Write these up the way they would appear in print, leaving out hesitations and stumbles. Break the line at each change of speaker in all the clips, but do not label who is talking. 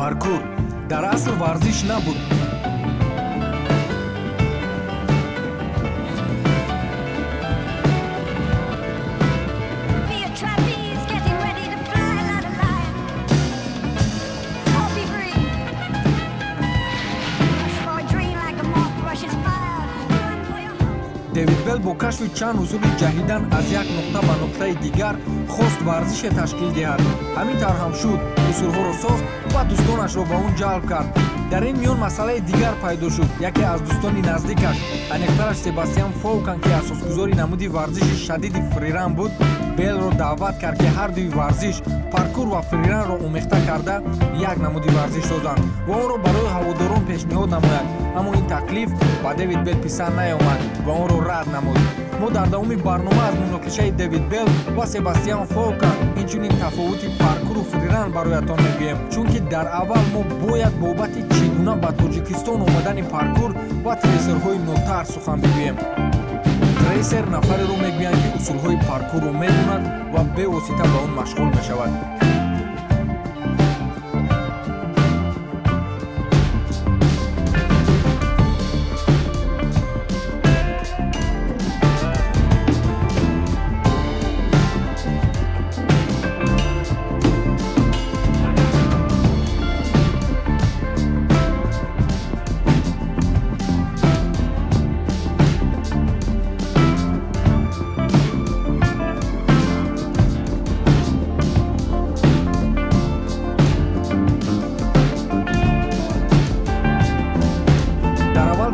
Паркур дар асл варзиш набуд. Дэвид Белл бо кашфи чанд усули ҷаҳидан аз як нуқта ба нуқтаи дигар хост варзише ташкил диҳад. Ҳамин тавр ҳам шуд, усулҳоро сохт ва дӯстонашро ба он ҷалб кард. Дар ин миён масъалаи дигар пайдо шуд. Яке аз дӯстони наздикаш, аниқтараш Себастьян Фоукан, ки асосгузори намуди варзиши шадиди фриран буд, Беллро даъват кард, ки ҳар дуи варзиш паркур ва фриранро омехта карда як намуди варзиш созанд ва онро барои ҳаводорон пешниҳод намояд. Аммо ин таклиф ба Дэвид Белл писанд наёмад ва онро рад намуд. Мо дар давоми барнома аз муноқишаи Дэвид Белл ва Себастьян Фоукан, инчунин тафовути паркуру фриран бароятон мегӯем, чунки дар аввал мо бояд бобати чӣ гуна ба Тоҷикистон омадани паркур ва трейсерҳои нотарс сухан бигӯем. Трейсер нафареро мегӯянд, ки усулҳои паркурро медонад ва бевосита ба он машғул мешавад.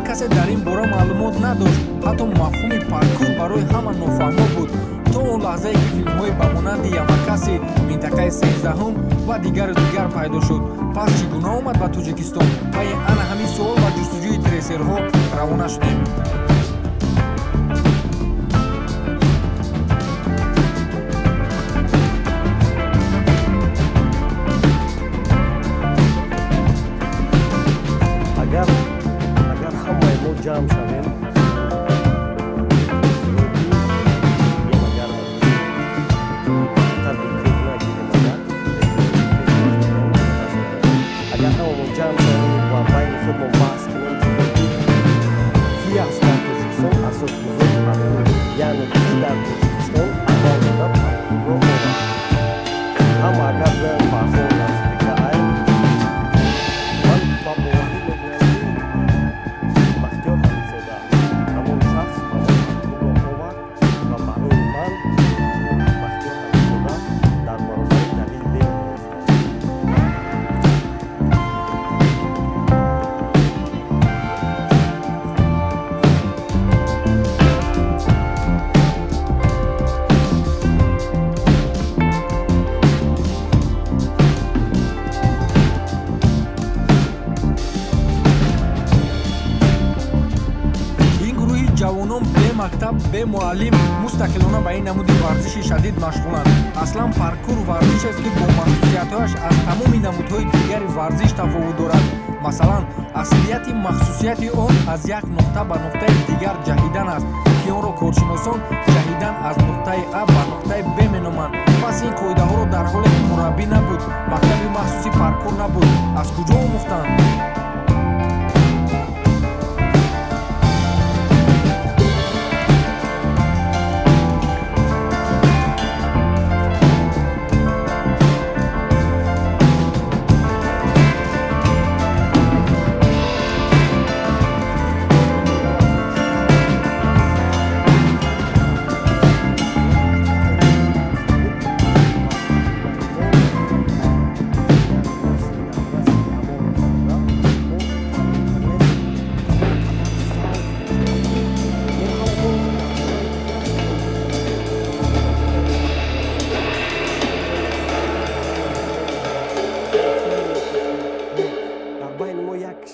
Касе дар ин бора маълумот надошт. Ҳатто мафҳуми паркур барои ҳама нофаҳмо буд, то он лаҳзае ки филмҳои ба монанди Ямакаси, минтақаи 13-ҳум ва дигару дигар пайдо шуд. Пас чӣ гуна омад ба Тоҷикистон? Пайи ана ҳамин суол ва ҷустуҷӯи трейсерҳо равона шудем.
Агар ҳамаи мо ҷамъ шавем, агар ҳама мо ҷамъ шавем ва байни худмон баҳс кунем, ки аст дар Тоҷикистон асосгузори паркур, яъне ки дар Тоҷикистон аввал буда паркурро овард. Ҳама агар гӯянд Фарҳон Насрика ай, ман ба боварӣ мегӯям, ки Бахтиёр Ҳамидзода ҳамон шахс ба мо паркурро овард ва барои ман Бахтиёр Ҳамидзода дар баробари Давид Белл меистад.
Ҷавонон бе мактаб, бе муаллим мустақилона ба ин намуди варзиши шадид машғуланд. Аслан паркур варзишест, ки бо махсусиятҳояш аз тамоми намудҳои дигари варзиш тафовут дорад. Масалан, аслияти махсусияти он аз як нуқта ба нуқтаи дигар ҷаҳидан аст, ки онро коршиносон ҷаҳидан аз нуқтаи А ба нуқтаи Б меноманд. Пас ин қоидаҳоро дар ҳоле ки мураббӣ набуд, мактаби махсуси паркур набуд, аз куҷо омӯхтанд?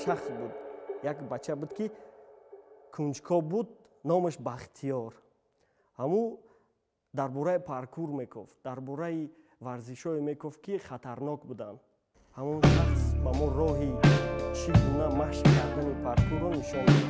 Шахс буд, як бача буд, ки кунҷков буд, номаш Бахтиёр. Ҳаму дар бораи паркур мекофт, дар бораи варзишҳое мекофт, ки хатарнок буданд. Ҳамон шахс ба мо роҳи чӣ гуна машқ кардани паркурро нишон дод.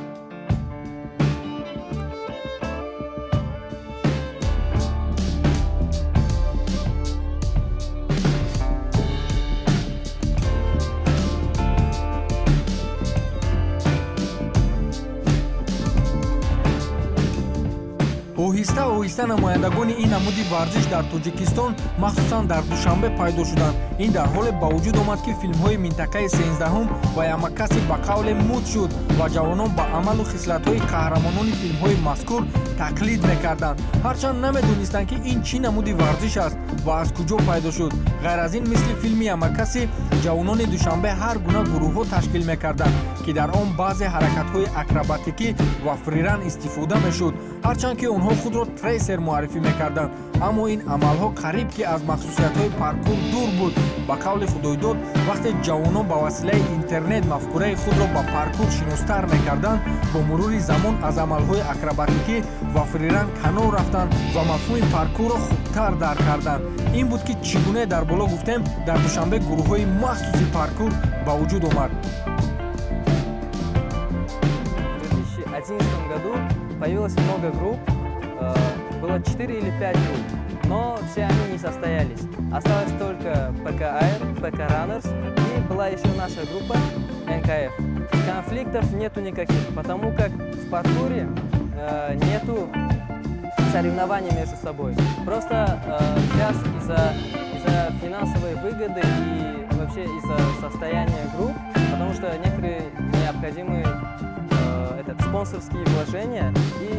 Оҳиста намояндагони ин намуди варзиш дар Тоҷикистон, махсусан дар Душанбе, пайдо шуданд. Ин дар ҳоле ба вуҷуд омад, ки филмҳои минтақаи сенздаҳум ва Ямакаси ба қавле муд шуд ва ҷавонон ба амалу хислатҳои қаҳрамонони филмҳои мазкур тақлид мекарданд, ҳарчанд намедонистанд, ки ин чӣ намуди варзиш аст ва аз куҷо пайдо шуд. Ғайр аз ин, мисли филми Ямакаси, ҷавонони Душанбе ҳар гуна гурӯҳҳо ташкил мекарданд, ки дар он баъзе ҳаракатҳои акробатикӣ ва фриран истифода мешуд. Ҳарчанд ки онҳо худро трейсер муаррифӣ мекарданд, аммо ин амалҳо қариб ки аз махсусиятҳои паркур дур буд. Ба қавли Худойдод, вақте ҷавонон ба василаи интернет мафкураи худро ба паркур шиностар мекарданд, бо мурури замон аз амалҳои акробатикӣ ва фриран канор рафтанд ва мафҳуми паркурро хубтар дарк карданд. Ин буд, ки чӣ гуна дар боло гуфтем, дар Душанбе гурӯҳҳои махсуси паркур ба вуҷуд омад.
В 2011 году появилось много групп, было 4 или 5 групп, но все они не состоялись. Осталось только ПК Air, ПК Runners и была еще наша группа НКФ. Конфликтов нету никаких, потому как в паркуре нету соревнований между собой. Просто сейчас из-за финансовой выгоды и вообще из-за состояния групп, потому что некоторые необходимы спонсорские вложения и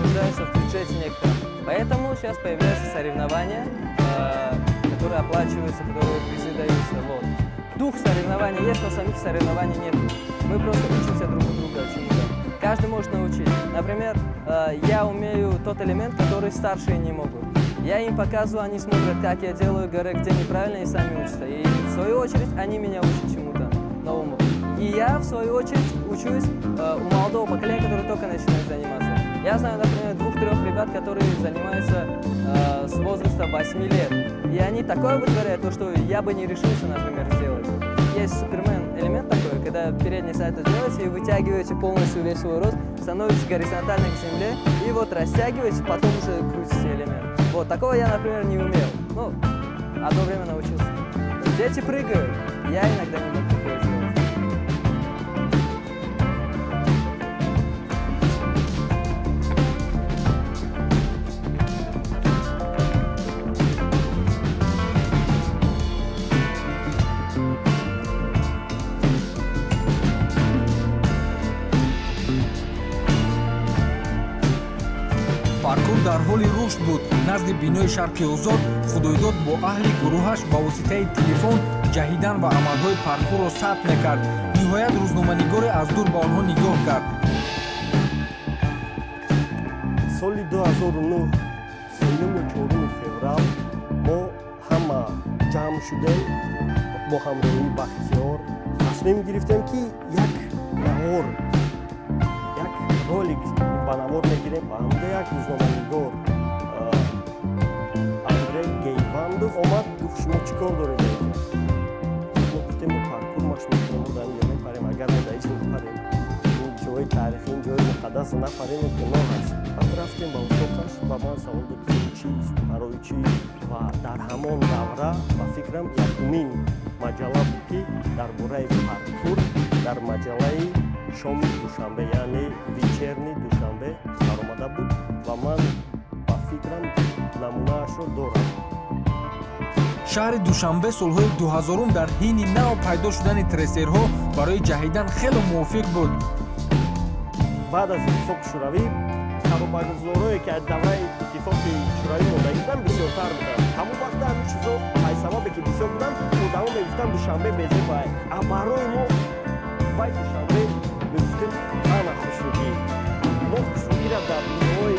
нуждаются в бюджете некоторым. Поэтому сейчас появляются соревнования, которые оплачиваются, которые призы даются. Вот. Дух соревнований есть, но самих соревнований нет. Мы просто учимся друг у друга чему-то. Каждый может научить. Например, я умею тот элемент, который старшие не могут. Я им показываю, они смотрят, как я делаю, говорят, где неправильно, и сами учатся. И в свою очередь они меня учат чему-то новому. И я, в свою очередь, учусь у молодого поколения, которое только начинает заниматься. Я знаю, например, 2-3 ребят, которые занимаются с возраста 8 лет. И они такое вытворяют, то, что я бы не решился, например, сделать. Есть супермен элемент такой, когда передний сальто делаете и вытягиваете полностью весь свой рост, становитесь горизонтально к земле и вот растягиваете, потом уже крутите элемент. Вот, такого я, например, не умел. Ну, одно время научился. Дети прыгают, я иногда не могу такое сделать.
Паркур дар ҳоли рушд буд. Назди бинои Шарқи Озод Худойдод бо аҳли гурӯҳаш ба воситаи телефон ҷаҳидан ва амалҳои паркурро сабт мекард. Ниҳоят рӯзноманигоре аз дур ба онҳо нигоҳ кард.
Соли 2009, 3-4 феврал, мо ҳама ҷамъ шудем бо ҳамроҳии Бахтиёр. Тасмим гирифтем, ки як навор, як ролик ба навор мегирем. Ва ҳамда як рӯзноманигор Андрей Гейвандов омад, гуфт: «Шумо чӣ кор доред инҷо?» Мо гуфтем: «Мо паркур машқ мекунем, мо дар инҷо мепарем. Агар мо дар инҷо напарем, ин ҷои таърихӣ, ин ҷои муқаддас напарем, ин гуноҳ аст». Баъд рафтем ба утоқаш ва ман савол дод, ки чист, барои чӣ. Ва дар ҳамон давра, ба фикрам, якумин маҷалла буд, ки дар бораи паркур дар маҷаллаи шоми Душанбе, яъне Вечерний Душанбе, баромада буд ва ман, ба фикрам, намунаашро дорам.
Шаҳри Душанбе солҳои 2000-ум дар ҳини нав пайдо шудани трейсерҳо барои ҷаҳидан хеле мувофиқ буд.
Баъд аз Иттифоқи Шӯравӣ харобагузорое, ки аз давраи Иттифоқи Шӯравӣ мондагӣ буданд, бисёртар буданд. Ҳамон вақта ҳамин чизо аз сабабе ки бисёр буданд, одамо мегуфтанд: «Душанбе безебай». А барои мо вай Душанбе, мегуфтем, ана хушрӯгӣ. Мо хушрӯгиро дар биноҳои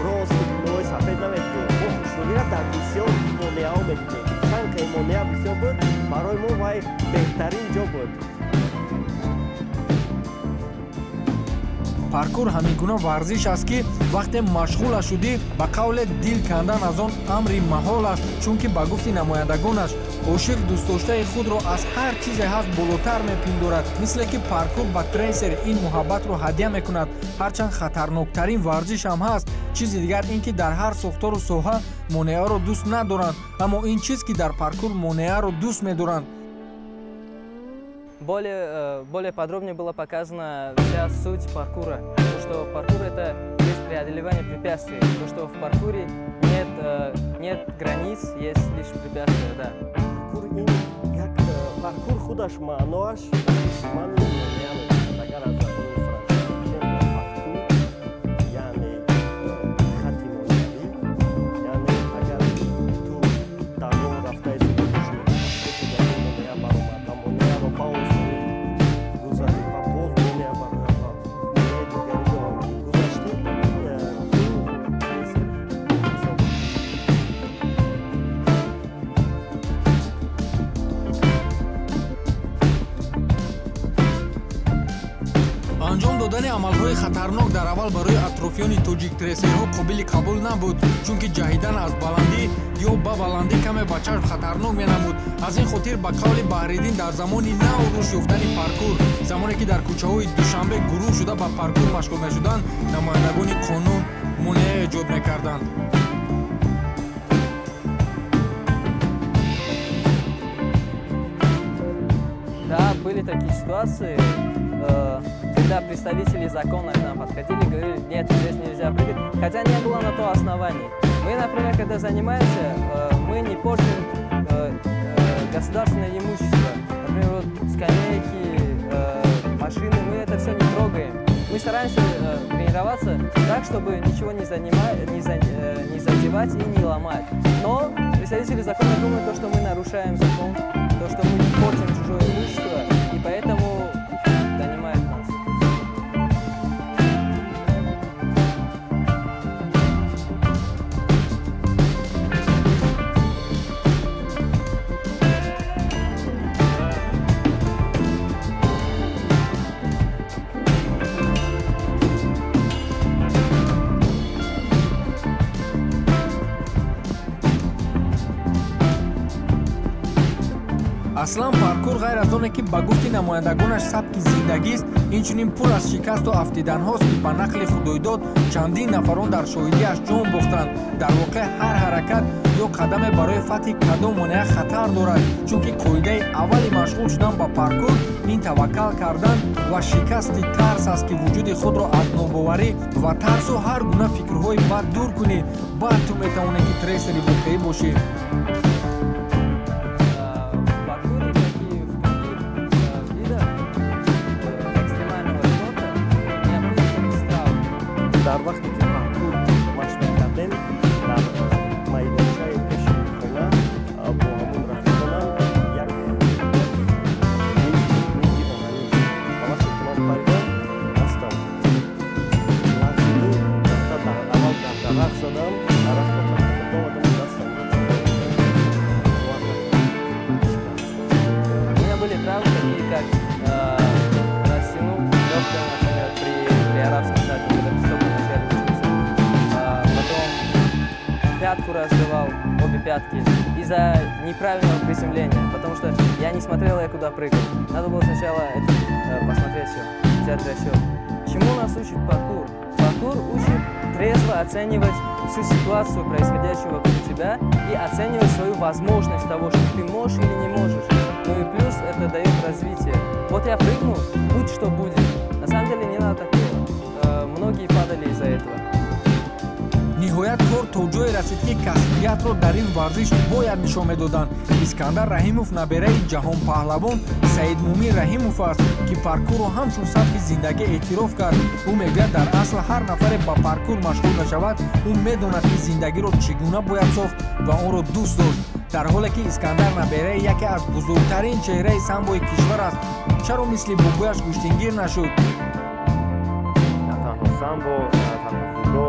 рост, биноҳои сафед намедидем, мо хушрӯгиро дар бисёр монеаҳо медидем. Чанд ки монеа бисёр буд, барои мо вай беҳтарин ҷо буд.
Паркур ҳамин гуна варзиш аст, ки вақте машғула шудӣ, ба қавле дил кандан аз он амри маҳол аст, чунки ба гуфти намояндагонаш, ошиқ дӯстдоштаи худро аз ҳар чизе ҳаст болотар мепиндорад. Мисле ки паркур ба трейсер ин муҳаббатро ҳадя мекунад, ҳарчанд хатарноктарин варзиш ҳам ҳаст. Чизи дигар ин ки дар ҳар сохтору соҳа монеаро дӯст надоранд, аммо ин чиз ки дар паркур монеаро дӯст медоранд.
Более подробнее была показана вся суть паркура. Потому что паркур — это есть преодолевание препятствий. То, что в паркуре нет границ, есть лишь препятствия, да.
Паркур ин як паркур худаш маъноаш ман агар аз забони франсавӣ паркур яъне хати монавӣ, яъне агар ту дар роҳ рафта истода бошӣ, монеа баромад ва монеаро ба осонӣ гузарӣ ва боз монеа барояд ва монеаи дигариро гузаштӣ, ту ҳисоб.
Анҷом додани амалҳои хатарнок дар аввал барои атрофиёни тоҷик трейсерҳо қобили қабул набуд, чунки ҷаҳидан аз баландӣ ё ба баландӣ каме ба чашм хатарнок менамуд. Аз ин хотир, ба қавли Баҳриддин, дар замони нав рушд ёфтани паркур, замоне ки дар кӯчаҳои Душанбе гурӯҳ шуда ба паркур машғул мешуданд, намояндагони қонун монеа эҷод мекарданд.
Да, были такие ситуации, когда представители закона к нам подходили и говорили: нет, здесь нельзя прыгать, хотя не было на то оснований. Мы, например, когда занимаемся, мы не портим государственное имущество. Например, вот скамейки, машины, мы это все не трогаем. Мы стараемся тренироваться так, чтобы ничего не задевать и не ломать. Но представители закона думают, то, что мы нарушаем закон, то, что мы портим чужое имущество, и поэтому донимают нас.
Аслан паркур ғайр аз оне ки ба гуфти намояндагонаш сабки зиндагист, инчунин пур аз шикасту афтиданҳост, ки ба нақли Худойдод чандин нафарон дар шоҳидиаш ҷон бохтанд. Дар воқеъ ҳар ҳаракат ё қадаме барои фатҳи кадом монеа хатар дорад, чунки қоидаи аввали машғул шудан ба паркур ин таваккал кардан ва шикасти тарс аст, ки вуҷуди худро аз нобоварӣ ва тарсу ҳар гуна фикрҳои бад дур кунӣ, баъд ту метавонӣ ки трейсери воқеӣ бошӣ.
Дар вақте ки паркур машқ мекардем, дар майдончаи пеши хона бо ҳамон рафиқонам як мизи оҳанӣ, ва вақте ки ман паридам, дастам лағзиду рафта аввал дар дарахт задам, дарахтро хӯрда омадам, дастам шикаст.
У меня были травмы такие, как растянул легкое, например, при арабском саде, когда только вначале учился. Потом пятку разбивал, обе пятки, из-за неправильного приземления, потому что я не смотрел, я куда прыгал. Надо было сначала это, посмотреть все, взять расчет. Чему нас учит паркур? Паркур учит трезво оценивать всю ситуацию, происходящую вокруг тебя, и оценивать свою возможность того, что ты можешь или не можешь. Ну и плюс это дает развитие. Вот я прыгну, будь что будет. На самом деле не надо такого. Многие падали из-за этого.
Ниҳоят кор то ҷое расид, ки касбиятро дар ин варзиш бояд нишон медоданд. Искандар Раҳимов набераи ҷаҳонпаҳлавон Саидмумин Раҳимов аст, ки паркурро ҳамчун сабки зиндагӣ эътироф кард. Ӯ мегӯяд, дар асл ҳар нафаре ба паркур машғул мешавад, ӯ медонад, ки зиндагиро чӣ гуна бояд сохт ва онро дӯст дошт. Дар ҳоле ки Искандар набераи яке аз бузургтарин чеҳраи самбои кишвар аст, чаро мисли бобояш гӯштингир нашуд?
На танҳо самбо, на танҳо ҷудо,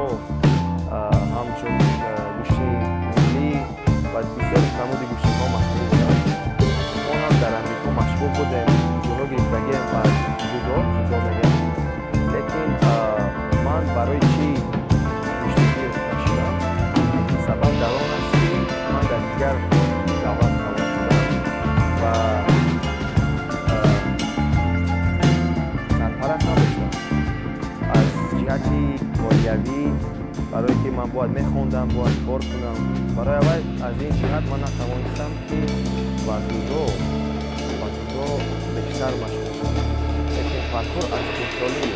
ҳамчун гӯштини миллӣ ва бисёр намуди гӯштинҳо машғул будам. Мо ҳам дар Амрико машғул будем, ҷудо гирифтагием аз ҷудо, ҷудо мегӯем. Лекин ман барои чӣ гӯштингир нашудам? Сабаб дар он аст, ки ман дар дигар давлат калон шудам ва сарпараст надоштам. Аз ҷиҳати молиявӣ, барое ки ман бояд мехондам, бояд кор кунам. Барои аввал аз ин ҷиҳат ман натавонистам, ки ба ҷудо бештар машғул шавам. Лекин паркур аз хурдсолӣ.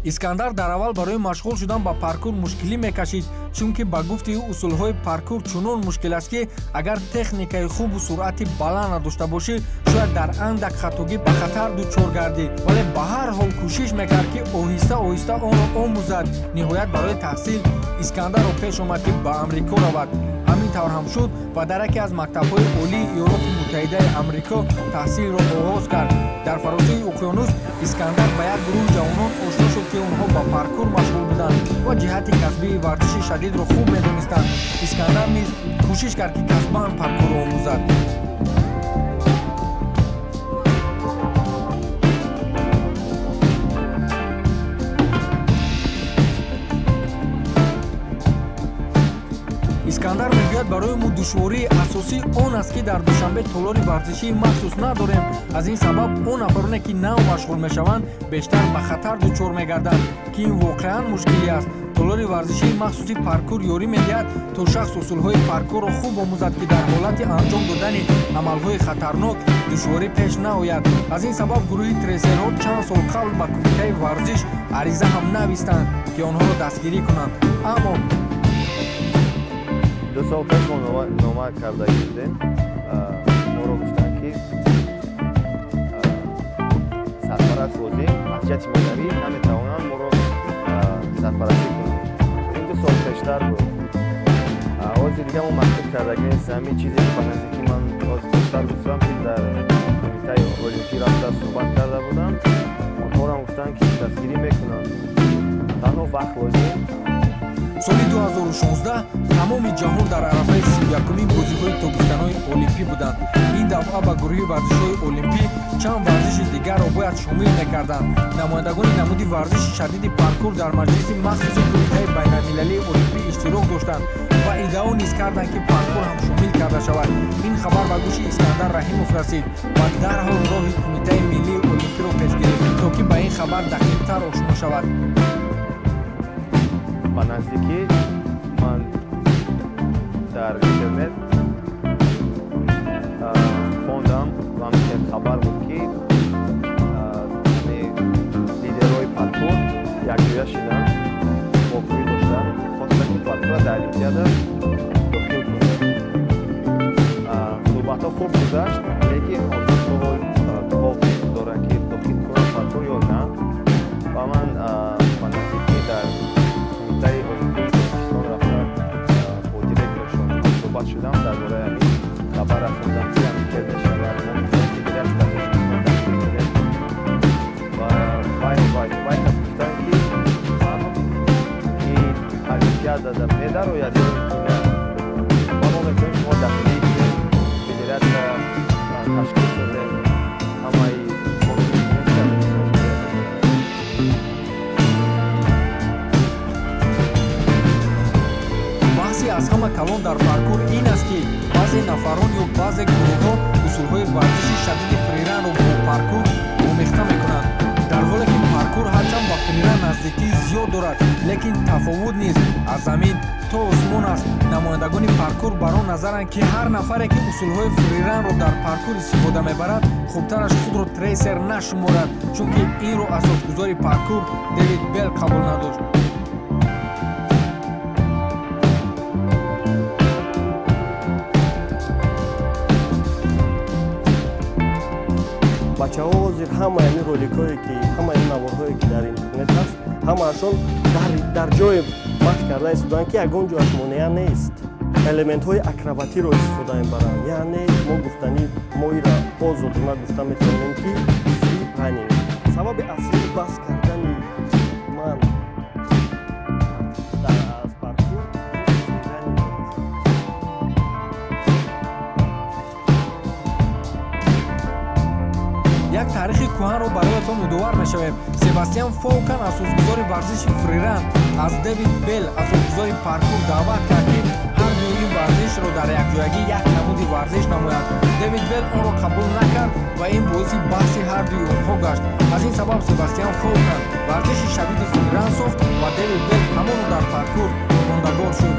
Искандар дар аввал барои машғул шудан ба паркур мушкилӣ мекашид, чунки ба гуфти ӯ усулҳои паркур чунон мушкил аст, ки агар техникаи хубу суръати баланд надошта бошӣ, шояд дар андак хатогӣ ба хатар дучор гардӣ. Вале ба ҳар ҳол кӯшиш мекард, ки оҳиста оҳиста онро омӯзад. Ниҳоят барои таҳсил Искандарро пеш омад, ки ба Амрико равад. Ҳамин тавр ҳам шуд ва дар яке аз мактабҳои олии Иёлоти Муттаҳидаи Амрико таҳсилро оғоз кард. Дар фаросои уқёнус Искандар ба як гурӯҳи ҷавонон ошно шуд, ки онҳо ба паркур машғул буданд ва ҷиҳати касбии варзиши шадидро хуб медонистанд. Искандар низ кӯшиш кард, ки касбан паркурро омӯзад. Искандар мегӯяд, барои мо душвории асосӣ он аст, ки дар Душанбе толори варзишии махсус надорем. Аз ин сабаб он нафароне, ки нав машғул мешаванд, бештар ба хатар дучор мегарданд, ки ин воқеан мушкилӣ аст. Толори варзишии махсуси паркур ёрӣ медиҳад, то шахс усулҳои паркурро хуб омӯзад, ки дар ҳолати анҷом додани амалҳои хатарнок душворӣ пеш наояд. Аз ин сабаб гурӯҳи трейсерҳо чанд сол қабл ба кумитаи варзиш ариза ҳам навистанд, ки онҳоро дастгирӣ кунанд. Аммо
2 сол пеш мо нома карда гирдем. Моро гуфтанд, ки сарпараст лозим, аз ҷиҳати модарӣ наметавонанд моро сарпарастӣ кунанд. Ин 2 сол пештар буд. Ҳозир дига мо мактуб кардаги нестем. Ҳамин чизе ки ба наздикӣ ман ҳозир пештар гуфтам, ки дар кумитаи олимпӣ рафта суҳбат карда будам, онҳорам гуфтанд, ки дастгирӣ мекунанд, танҳо вақт лозим.
Соли 2016 тамоми ҷаҳон дар арафаи 31-умин бозиҳои тобистонаи олимпӣ буданд. Ин дафъа ба гурӯҳи варзишҳои олимпӣ чанд варзиши дигарро бояд шомил мекарданд. Намояндагони намуди варзиши шадиди паркур дар маҷлиси махсуси кумитаи байналмилалии олимпӣ иштирок доштанд ва иддао низ карданд, ки паркур ҳам шомил карда шавад. Ин хабар ба гӯши Искандар Раҳимов расид ва дарҳол роҳи кумитаи миллии олимпиро пеш гирифт, то ки ба ин хабар дақиқтар ошно шавад.
Ба наздикӣ ман дар интернет хондам ва ҳамчунин хабар буд, ки лидерҳои паркур якҷоя шиданд, вохӯрӣ доштанд, хостанд, ки паркурро дар олимпиада дохил кунанд. Суҳбатҳо хуб гузашт, лекин онҳо то доранд, ки дохил кунанд паркур ё на. Ва ман ба наздикӣ дар кумитаи олимпии Тоҷикистон рафта бо директоршон суҳбат шудам, дар бораи ҳамин хабар расондам, ки ҳамин хел мешавад, мо мехоҳем федератсия дар Тоҷикистон ташкил кунем. Ва вай кас гуфтанд, ки олимпиадада медарояд ё ин ки на. Ва мо мехоҳем шумо дастгирӣ кунем, федератсия ташкил созем, ҳамаи
аз ҳама калон дар паркур ин аст, ки баъзе нафарон ё баъзе гурӯҳҳо усулҳои варзиши шадиди фриранро бо паркур омехта мекунанд. Дар ҳоле ки паркур ҳарчанд ба фриран наздикии зиёд дорад, лекин тафовут низ аз замин то осмон аст. Намояндагони паркур бар он назаранд, ки ҳар нафаре, ки усулҳои фриранро дар паркур истифода мебарад, хубтараш худро трейсер нашуморад, чунки инро асосгузори паркур Дэвид Белл қабул надошт.
Бачаҳо ҳозир ҳамаи ин роликҳое, ки ҳамаи ин наворҳое, ки дар интернет ҳаст, ҳамаашон дар ҷое машқ карда истоданд, ки ягон ҷояш монеа нест. Элементҳои акробатиро истифода мебаранд. Яъне мо гуфтанӣ мо инро озодона гуфта метавонем, ки free running. Сабаби аслии бас кардани ман аз паркур free running.
Як таърихи кӯҳанро бароятон ёдовар мешавем. Себастиан Фолкан, асосгузори варзиши фриран, аз Дэвид Белл, асосгузори паркур, даъват кард, ки ҳар дуи ин варзишро дар якҷоягӣ як намуди варзиш намояд. Дэвид Белл онро қабул накард ва ин боиси баҳси ҳар дуи онҳо гашт. Аз ин сабаб Себастиан Фолкан варзиши шадиди фриран сохт ва Дэвид Белл ҳамоно дар паркур мондагор шуд.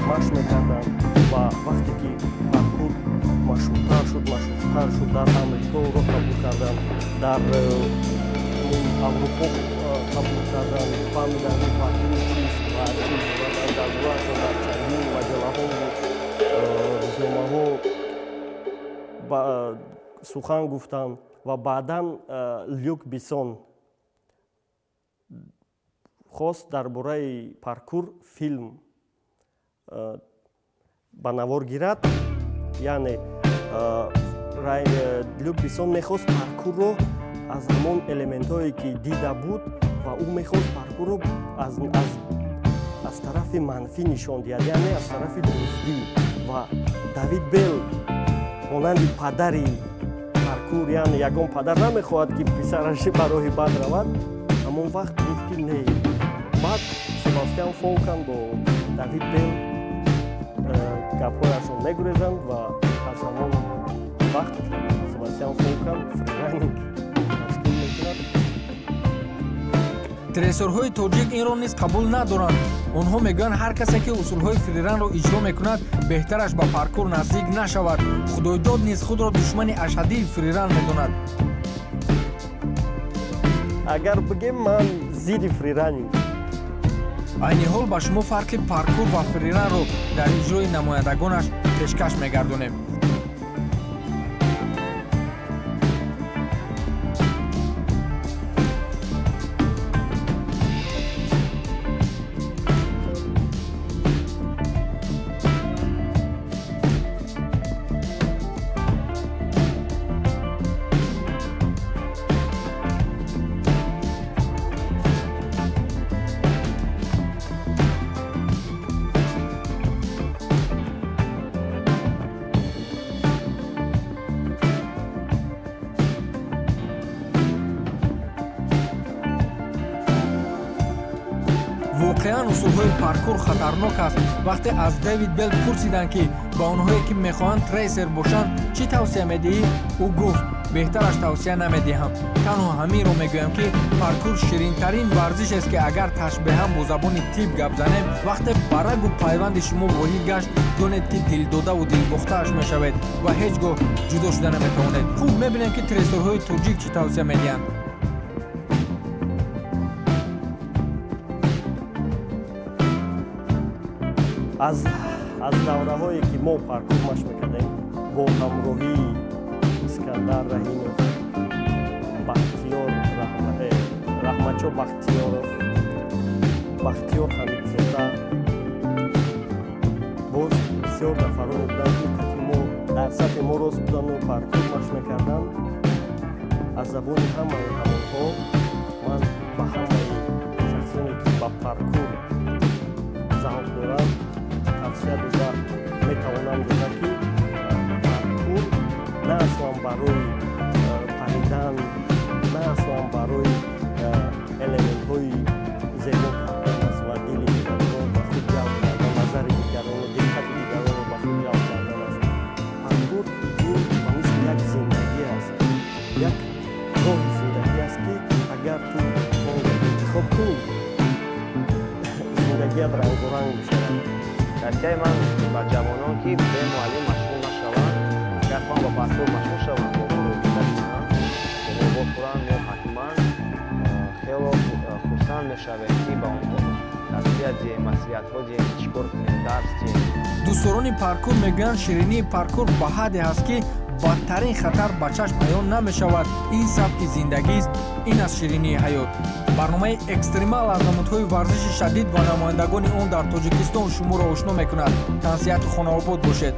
Машқ мекарданд ва вақте ки паркур машҳуртар машҳуртар шуд, дар Амрико ӯро қабул карданд, дар Аврупо қабул карданд, фаҳмиданд, ки паркур чист ва чӣ дар бораашон дар чандин маҷаллаҳову рӯзномаҳо сухан гуфтанд. Ва баъдан Люк Бессон хост дар бораи паркур филм ба навор гирад. Яъне Люк Бессон мехост паркурро аз ҳамон элементҳое ки дида буд, ва ӯ мехост паркурро аз тарафи манфӣ нишон диҳад, яъне аз тарафи дуздӣ. Ва Давид Белл монанди падари паркур, яъне ягон падар намехоҳад, ки писараш ба роҳи бад равад, ҳамон вақт гуфт, ки не. Баъд Себастьян Фолкан бо Давид Белл гапҳояшон мегурезанд ва аз ҳамон вақт Себастьян Фолкан фрираннинг ташкил мекунад.
Трессорҳои тоҷик инро низ қабул надоранд. Онҳо мегӯянд, ҳар касе ки усулҳои фриранро иҷро мекунад, беҳтараш ба паркур наздик нашавад. Худойдод низ худро душмани ашаддии фриран медонад.
Агар бигем, ман зидди фриранинг.
Айни ҳол ба шумо фарқи паркур ва фриранро дар иҷрои намояндагонаш пешкаш мегардонем. Воқеан усулҳои паркур хатарнок аст. Вақте аз Дэвид Белл пурсиданд, ки ба онҳое ки мехоҳанд трейсер бошанд, чӣ тавсия медиҳӣ, ӯ гуфт: беҳтараш тавсия намедиҳам. Танҳо ҳаминро мегӯям, ки паркур ширинтарин варзишест, ки агар ташбеҳан бо забони тиб гап занем, вақте ба рагу пайванди шумо воҳид гашт, донед, ки дилдодаву дилбохтааш мешавед ва ҳеҷ гоҳ ҷудо шуда наметавонед. Хуб, мебинем, ки трейсерҳои тоҷик чӣ тавсия медиҳанд.
Аз давраҳое ки мо паркур машқ мекардем бо ҳамроҳии Искандар Раҳимов, Бахтиёр Раҳматшо Бахтиёров, Бахтиёр Ҳамидзода, боз бисёр нафароне буданд, ки қати мо дар сафи мо рост буданду паркур машқ мекарданд. Аз забони ҳамаи ҳамонҳо ман ба ҳамаи шахсоне, ки ба паркур завқ доранд, тавсия дода метавонам дода, ки паркур на аслан барои паридан, на аслан барои элементҳои зебо кардан аст ва дили дигаронро ба худ ҷалб кардан, назари дигаронро, диққати дигаронро ба худ ҷалб кардан аст. Паркур ин ба мисли як зиндагӣ аст, як роҳи зиндагӣ аст, ки агар ту онро интихоб кунӣ, зиндагият рангоранг мешавад.
Тавсияи ман ба ҷавонон, ки бе муаллим машғул нашаванд, агар хоҳанд ба паркур машғул шаванд, бо мо робита кунанд, бо мо вохӯранд, мо ҳатман хело хурсанд мешавем, ки ба онҳо тавсия диҳем, маслиҳатҳо диҳем, ки чӣ кор кунем, дарс диҳем.
Дӯстдорони паркур мегӯянд, ширинии паркур ба ҳадде ҳаст, ки бадтарин хатар ба чашм аён намешавад. Ин сабки зиндагист, ин аз ширинии ҳаёт. Барномаи экстремал аз намудҳои варзиши шадид ва намояндагони он дар Тоҷикистон шуморо ошно мекунад. Тансиҳату хонаобод бошед.